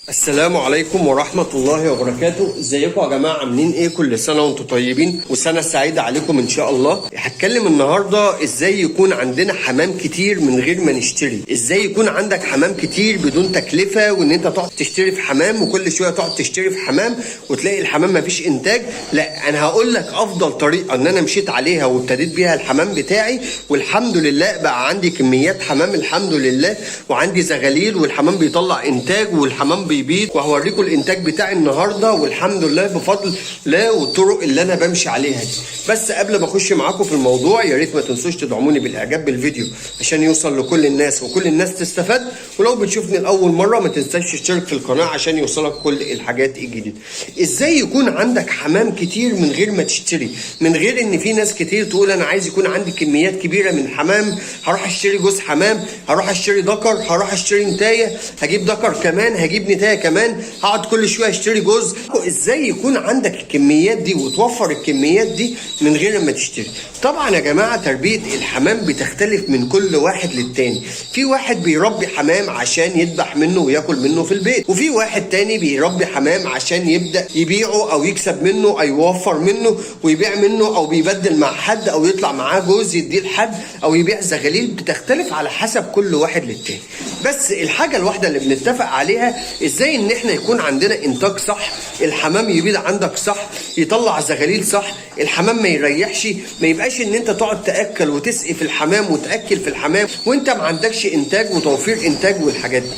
السلام عليكم ورحمة الله وبركاته. ازيكم يا جماعة؟ عاملين ايه؟ كل سنة وانتم طيبين وسنة سعيدة عليكم ان شاء الله. هتكلم النهاردة ازاي يكون عندنا حمام كتير من غير ما نشتري، ازاي يكون عندك حمام كتير بدون تكلفة، وان انت تقعد تشتري في حمام وكل شوية تقعد تشتري في حمام وتلاقي الحمام مفيش انتاج. لا، انا هقول لك افضل طريقة ان انا مشيت عليها وابتديت بيها الحمام بتاعي، والحمد لله بقى عندي كميات حمام الحمد لله، وعندي زغاليل، والحمام بيطلع انتاج والحمام بيبيض، وهوريكم الانتاج بتاعي النهارده والحمد لله بفضل الله والطرق اللي انا بمشي عليها دي. بس قبل ما اخش معاكم في الموضوع، يا ريت ما تنسوش تدعموني بالاعجاب بالفيديو عشان يوصل لكل الناس وكل الناس تستفاد. ولو بتشوفني لاول مرة ما تنساش تشترك في القناة عشان يوصلك كل الحاجات الجديدة. ازاي يكون عندك حمام كتير من غير ما تشتري، من غير ان في ناس كتير تقول انا عايز يكون عندي كميات كبيرة من حمام، هروح اشتري جوز حمام، هروح اشتري ذكر، هروح اشتري نتايه، هجيب ذكر كمان، هجيب نتايه كمان، هقعد كل شوية اشتري جوز. ازاي يكون عندك الكميات دي وتوفر الكميات دي من غير ما تشتري؟ طبعا يا جماعة تربيه الحمام بتختلف من كل واحد للتاني. في واحد بيربي حمام عشان يذبح منه وياكل منه في البيت، وفي واحد تاني بيربي حمام عشان يبدا يبيعه او يكسب منه او يوفر منه ويبيع منه، او بيبدل مع حد، او يطلع معاه جوز يديه لحد، او يبيع زغاليل. بتختلف على حسب كل واحد للتاني. بس الحاجة الواحدة اللي بنتفق عليها ازاي ان احنا يكون عندنا انتاج صح، الحمام يبيض عندك صح، يطلع زغاليل صح، الحمام ما يريحش، ما يبقاش ان انت تقعد تاكل وتسقي في الحمام وتاكل في الحمام وانت ما عندكش انتاج وتوفير انتاج والحاجات دي.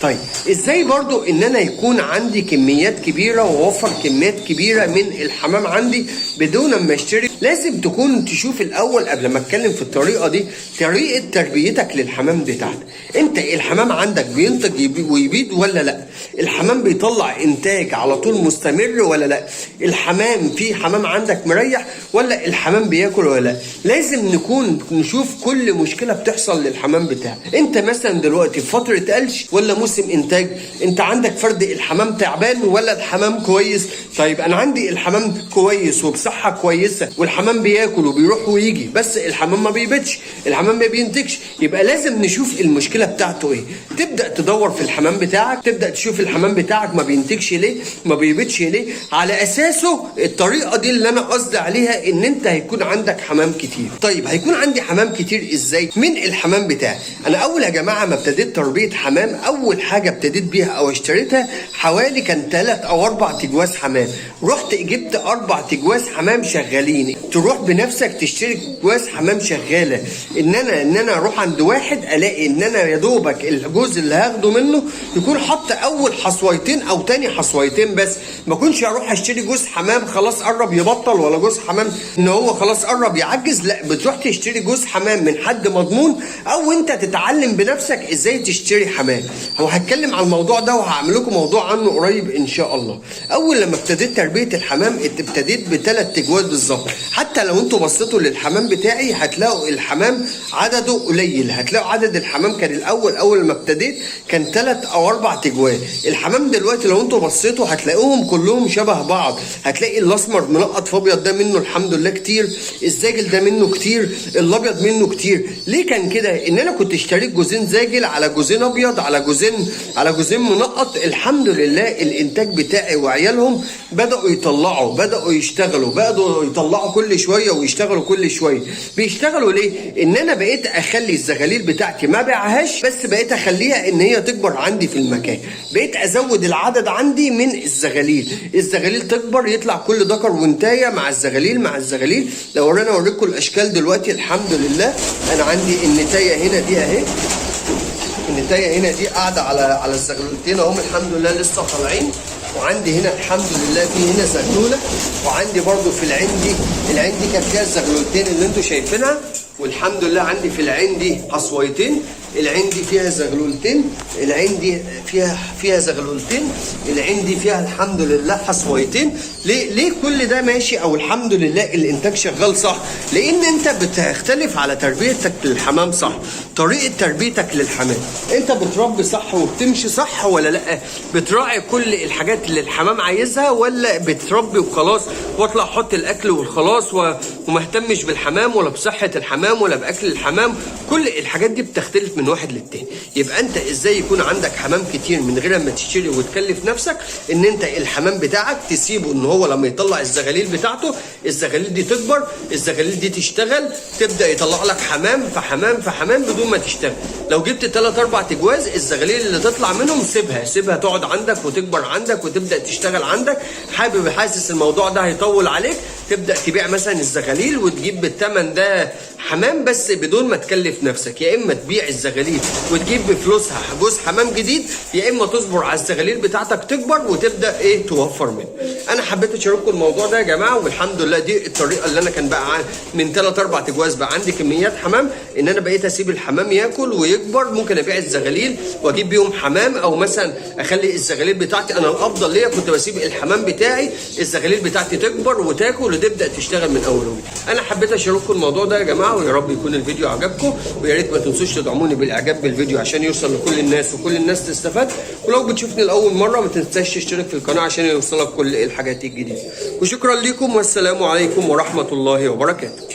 طيب ازاي برضو ان انا يكون عندي كميات كبيرة واوفر كميات كبيرة من الحمام عندي بدون ما اشتري؟ لازم تكون تشوف الاول قبل ما اتكلم في الطريقة دي طريقه تربيتك للحمام بتاعتك. انت الحمام عندك بينتج ويبيض ولا لا؟ الحمام بيطلع انتاج على طول مستمر ولا لا؟ الحمام في حمام عندك مريح ولا الحمام بياكل ولا لا؟ لازم نكون نشوف كل مشكلة بتحصل للحمام بتاعك. انت مثلا دلوقتي في فترة قلش ولا موسم انتاج؟ انت عندك فرد الحمام تعبان ولا الحمام كويس؟ طيب انا عندي الحمام كويس وبصحه كويسة والحمام بياكل وبيروح ويجي، بس الحمام ما بيبيضش، الحمام ما بينتجش. يبقى لازم نشوف المشكلة بتاعته ايه. تبدا تدور في الحمام بتاعك، تبدا تشوف الحمام بتاعك ما بينتجش ليه، ما بيبيضش ليه. على اساسه الطريقة دي اللي انا قصدي عليها ان انت هيكون عندك حمام كتير. طيب هيكون عندي حمام كتير ازاي من الحمام بتاعي؟ انا اول يا جماعة ما ابتديت تربيه حمام، اول حاجة ابتديت بيها او اشتريتها حوالي كان 3 او 4 تجواز حمام. رحت جبت 4 تجواز حمام شغالين. تروح بنفسك تشتري جواز حمام شغالة. ان انا اروح عند واحد الاقي ان انا يا دوبك الجوز اللي هاخده منه يكون حط اول حصويتين او تاني حصويتين بس، ما كنتش اروح اشتري جوز حمام خلاص قرب يبطل، ولا جوز حمام ان هو خلاص قرب يعجز. لا، بتروح تشتري جوز حمام من حد مضمون، او انت تتعلم بنفسك ازاي تشتري حمام. وهتكلم على الموضوع ده وهعمل لكم موضوع عنه قريب ان شاء الله. اول لما ابتديت تربيه الحمام ابتديت ب3 تجواز بالظبط. حتى لو انتوا بصيتوا للحمام بتاعي هتلاقوا الحمام عدده قليل. هتلاقوا عدد الحمام كان الاول اول ما ابتديت كان 3 او 4 تجوال. الحمام دلوقتي لو انتوا بصيتوا هتلاقوهم كلهم شبه بعض. هتلاقي الاسمر منقط في ابيض ده منه الحمد لله كتير، الزاجل ده منه كتير، الابيض منه كتير. ليه كان كده؟ ان انا كنت اشتريت جوزين زاجل على جوزين ابيض على جوزين على جوزين منقط. الحمد لله الانتاج بتاعي وعيالهم بداوا يطلعوا، بداوا يشتغلوا، بداوا يطلعوا كل شوية ويشتغلوا كل شوية. بيشتغلوا ليه؟ ان انا بقيت اخلي الزغاليل بتاعتي ما بيعهاش، بس بقيت اخليها ان هي تكبر عندي في المكان. بقيت ازود العدد عندي من الزغاليل، الزغاليل تكبر يطلع كل ذكر وانتايه مع الزغاليل مع الزغاليل. لو انا اوريكم الاشكال دلوقتي الحمد لله انا عندي النتايه هنا دي اهي، النتايه هنا دي قاعدة على الزغلولتين اهم الحمد لله لسه طالعين. وعندي هنا الحمد لله في هنا زغلوله، وعندي برضو في العين دي، العين دي كان فيها الزغلولتين اللي انتوا شايفينها، والحمد لله عندي في العين دي حصويتين، العين دي فيها زغلولتين، العين دي فيها زغلولتين، العين دي فيها الحمد لله حصويتين. ليه كل ده ماشي او الحمد لله الانتاج شغال صح؟ لان انت بتختلف على تربيتك للحمام صح، طريقه تربيتك للحمام، انت بتربي صح وبتمشي صح ولا لا؟ بتراعي كل الحاجات اللي الحمام عايزها ولا بتربي وخلاص واطلع احط الاكل والخلاص وما اهتمش بالحمام ولا بصحة الحمام الحمام ولا باكل الحمام. كل الحاجات دي بتختلف من واحد للتاني. يبقى انت ازاي يكون عندك حمام كتير من غير ما تشتري وتكلف نفسك؟ ان انت الحمام بتاعك تسيبه ان هو لما يطلع الزغاليل بتاعته، الزغاليل دي تكبر، الزغاليل دي تشتغل، تبدا يطلع لك حمام في حمام في حمام بدون ما تشتغل. لو جبت 3 4 تجواز، الزغاليل اللي تطلع منهم سيبها، سيبها تقعد عندك وتكبر عندك وتبدا تشتغل عندك. حابب حاسس الموضوع ده هيطول عليك، تبدا تبيع مثلا الزغاليل وتجيب بالثمن ده حمام، بس بدون ما تكلف نفسك. يا اما تبيع الزغاليل وتجيب بفلوسها جوز حمام جديد، يا اما تصبر على الزغاليل بتاعتك تكبر وتبدا ايه توفر منه. انا حبيت اشارككم الموضوع ده يا جماعة، والحمد لله دي الطريقة اللي انا كان بقى من 3 4 تجواز بقى عندي كميات حمام، ان انا بقيت اسيب الحمام ياكل ويكبر. ممكن ابيع الزغاليل واجيب بيهم حمام، او مثلا اخلي الزغاليل بتاعتي، انا الافضل ليا كنت بسيب الحمام بتاعي الزغاليل بتاعتي تكبر وتاكل وتبدا تشتغل من اول وجديد. انا حبيت اشارككم الموضوع ده يا جماعة، ويا رب يكون الفيديو عجبكم، ويا ريت ما تنسوش تدعموني بالاعجاب بالفيديو عشان يوصل لكل الناس وكل الناس تستفاد. ولو بتشوفني لاول مرة ما تنساش تشترك في القناة عشان يوصلك كل الحاجات الجديدة. وشكرا لكم، والسلام عليكم ورحمة الله وبركاته.